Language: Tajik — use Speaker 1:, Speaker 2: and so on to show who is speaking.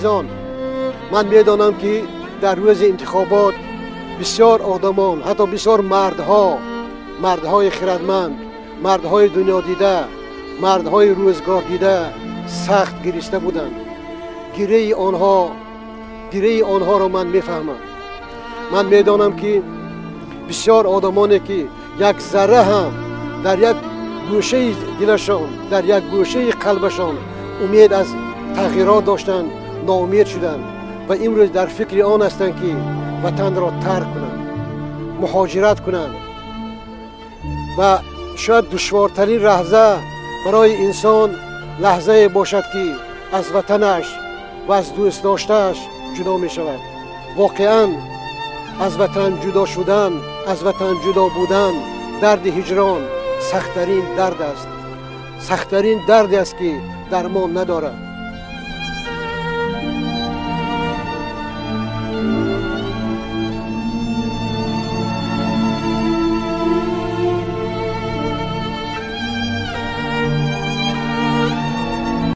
Speaker 1: Азизон, ман медонам, ки дар рӯзи интихобот бисёр одамон, ҳатто бисёр мардҳо, мардҳои хирадманд, мардҳои дунёдида, мардҳои рӯзгордида сахт гириста буданд. Гирияи онҳо, гирияи онҳоро ман мефаҳмам. Ман медонам, ки бисёр одамоне, ки як зарра ҳам дар як гӯшаи дилашон, дар як гӯшаи қалбашон умед аз тағйирот доштанд, ноумед шуданд ва имрӯз дар фикри он ҳастанд, ки ватанро тарк кунанд, муҳоҷират кунанд. Ва шояд душвортарин лаҳза барои инсон лаҳзае бошад, ки аз ватанаш ва аз дӯстдоштааш ҷудо мешавад. Воқеан, аз ватан ҷудо шудан, аз ватан ҷудо будан, дарди ҳиҷрон сахттарин дард аст, сахттарин дарде аст, ки дармон надорад.